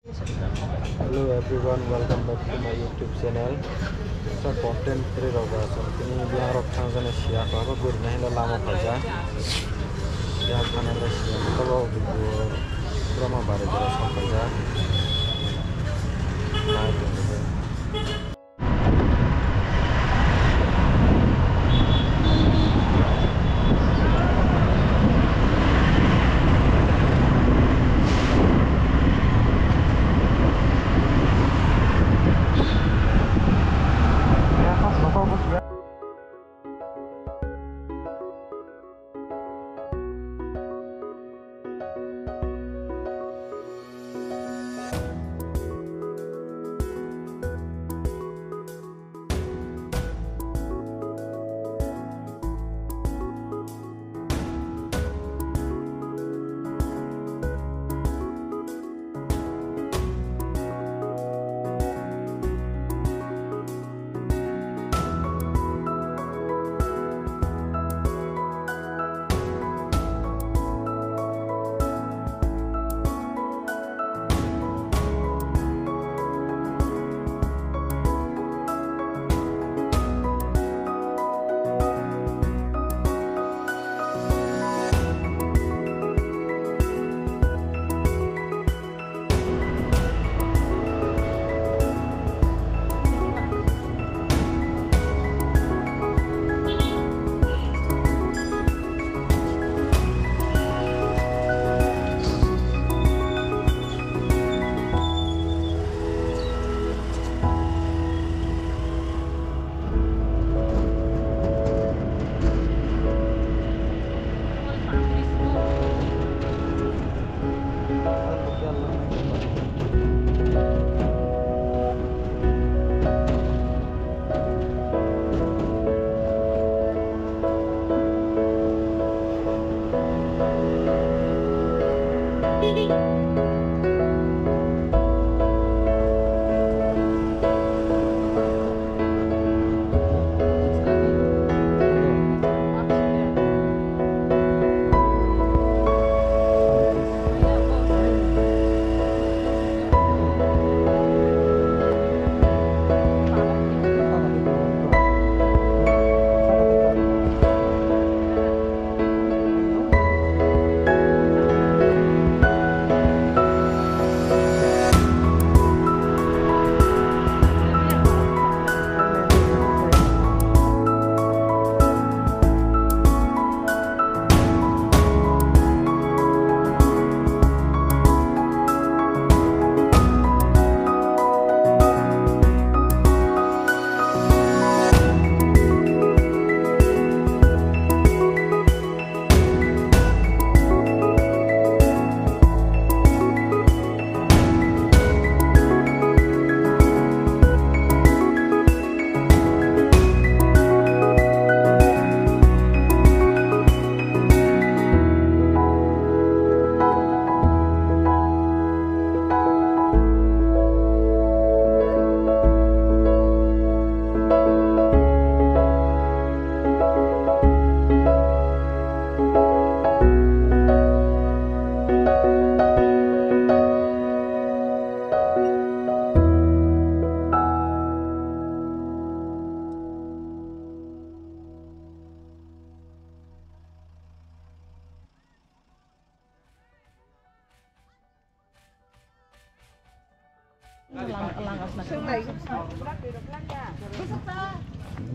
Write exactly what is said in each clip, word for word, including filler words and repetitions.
Hello everyone, welcome back to my YouTube channel. Sa content creator rok ba, so tini biang rok thang jani siya ko, abo guri na hinda lama khaja. Siya khana le siya ko, abo guri ko, drama bare jara sa khaja. Nai to.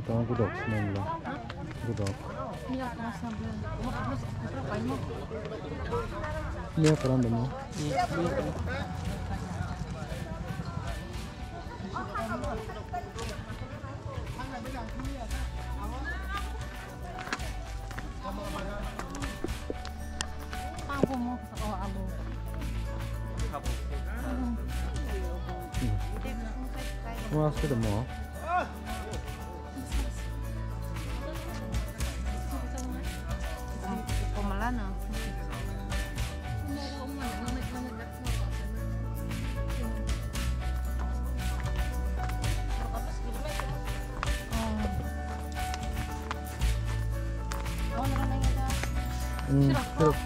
Tong gudok sini lo. Gudok. Ini apa demo? Mo aske de mo. Komala no. Hmm, sirok.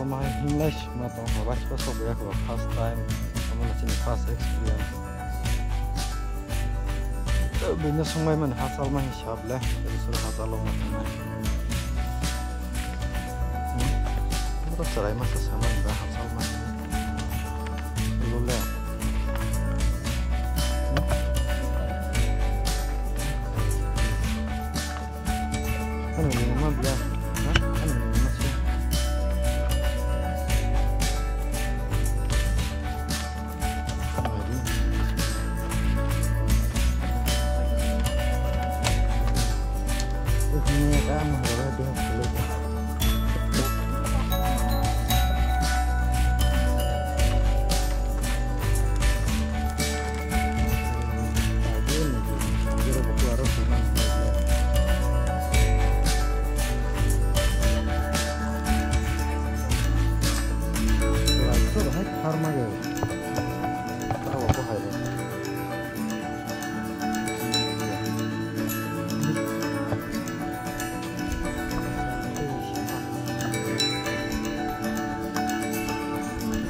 Mai hinlai sima tong ha, bai sima sok ya ko first time, amo na chini first experience. Bini songbai mani hachal mai hisab le, bini suru hachal lo ma tong nai. Hmm. Bro chwrai masa sama ba hachal mai. Lule. Hmm. Ano ni ma bla. Ha? Ano ni ma si.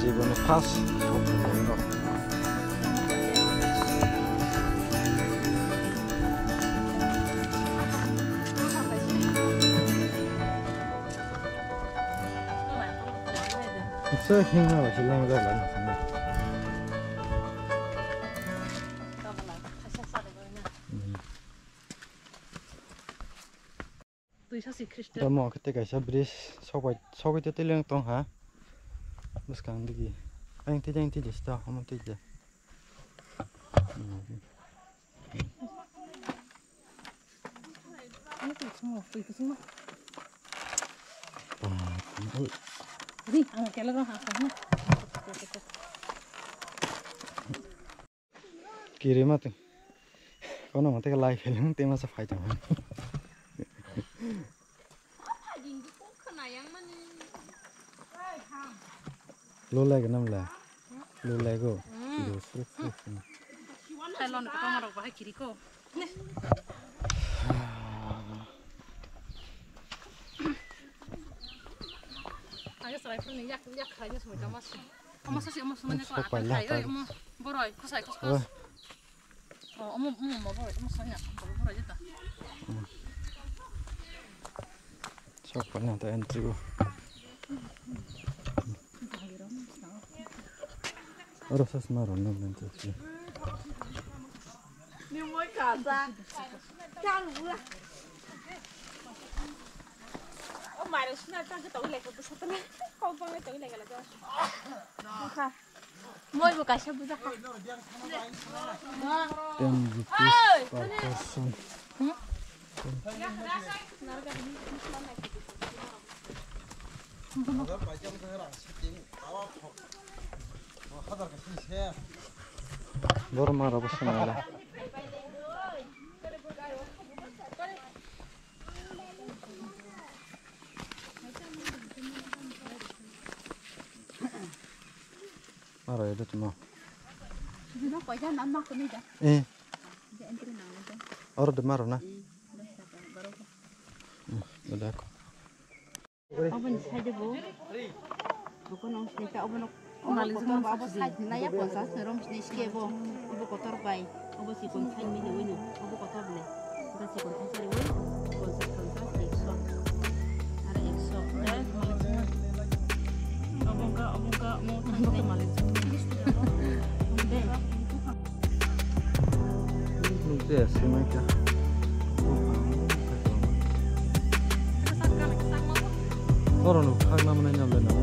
Jiboni first. Sa hinna ba silang ga lang. Twi sasi Khristo. Omo khe tei kaisa bridge sokbai, sogwi tei twilang tong ha. Bwskang digi. Ayang tei, ayang tei, jesta, omo tei je. Ani twi swngo, twi kusuma. Ri, ang kela ro ha, ha. Kiri ma twi. Kono mate lai felung te masa phai tong. Lo lai ganam la. Lo lai go. Kiri suk suk. Thailand ko tama rok bahai kiri ko. Ayo sarai phone ni yak yak khai ni sumai tama si. Omo sasi omo sumai ni ko. Sok pai la akai ta. Omo boroi khosai khos khos. Oh, omo, omo, omo, boroi, omo, sanya, boroi, boroi, jeta. Sok pala ta entry o. Oro sas ma ro nang nang tsi. Ni moi ka sa. Chang bula. O mare suna chang ka tawile ko sa tana. Ko ko le tawile ka la. Ka. Moi bo kaisa bujak kha. Ten rupees per person. Borok ma rok bo swnam le. Aro edo timo. Bino koida nam ma kuni da. Eh. Oro de maro na. Obo ni side bo. Obo no sini ta obo no. Obo kotor ba obo side na ya ponchas ni rom sini ske bo. Obo kotor bai. Obo si kon side mi de wino. Obo kotor le. Obo si kon side wino. Ponchas ponchas ekso. Ara ekso. Obo ka obo ka mo thang malik. De. Nukjaya se mai kha. Oro no khakna mwnai nang le nang.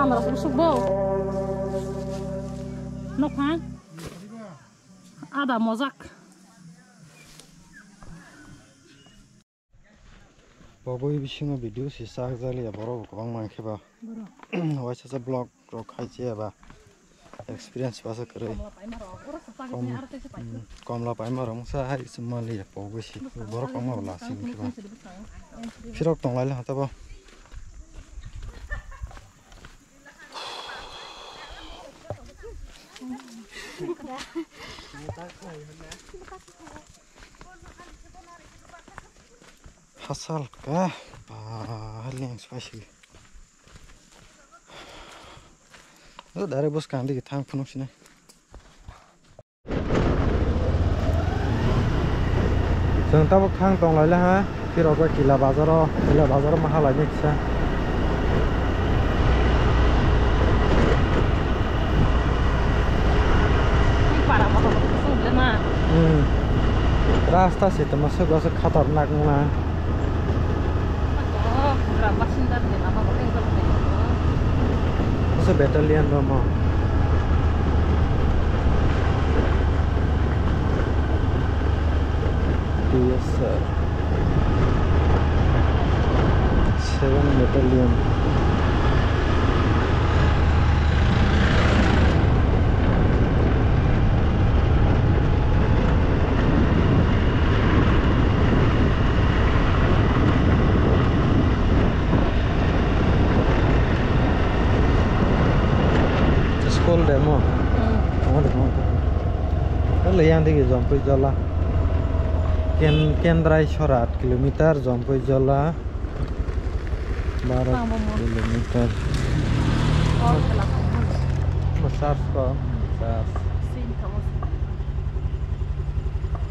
Usuk bo. Nokha. Ada mojak. Pogwi bisingo video si sak jaliya borok bo kwbangma khe ba. Waisa sa vlog rok khai chiya ba. Experience basa kwrwi. Kom, mm, komla paima rok sa hai sumali ya pogwi si. Borok kwbangma bwla sing khe ba. Phirok tong lai le hata bo. Hasal ka, ba, leng spicy. O, direct bus kang digi thang phunuk sinai. Chwng tabuk thang tong lai le ha, phirok bai Kila Bazar o, Kila Bazar o ma halai ni kisa. Hmm. Rasta se tongma swk aswk khatarnak wngna. Asa battalion rok mo. T S R. Seven Battalion. School demo. Hmm. Tamo demo. Kale yang digi Jompui Jola. Ken-, Kendrai Sora aat kilometer, Jompui Jola. Baro kilometer. Mo charge ko, charge.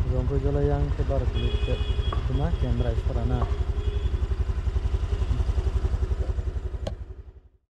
Jompui Jola yang khe baro kilometer. Tuma Kendrai Sora na.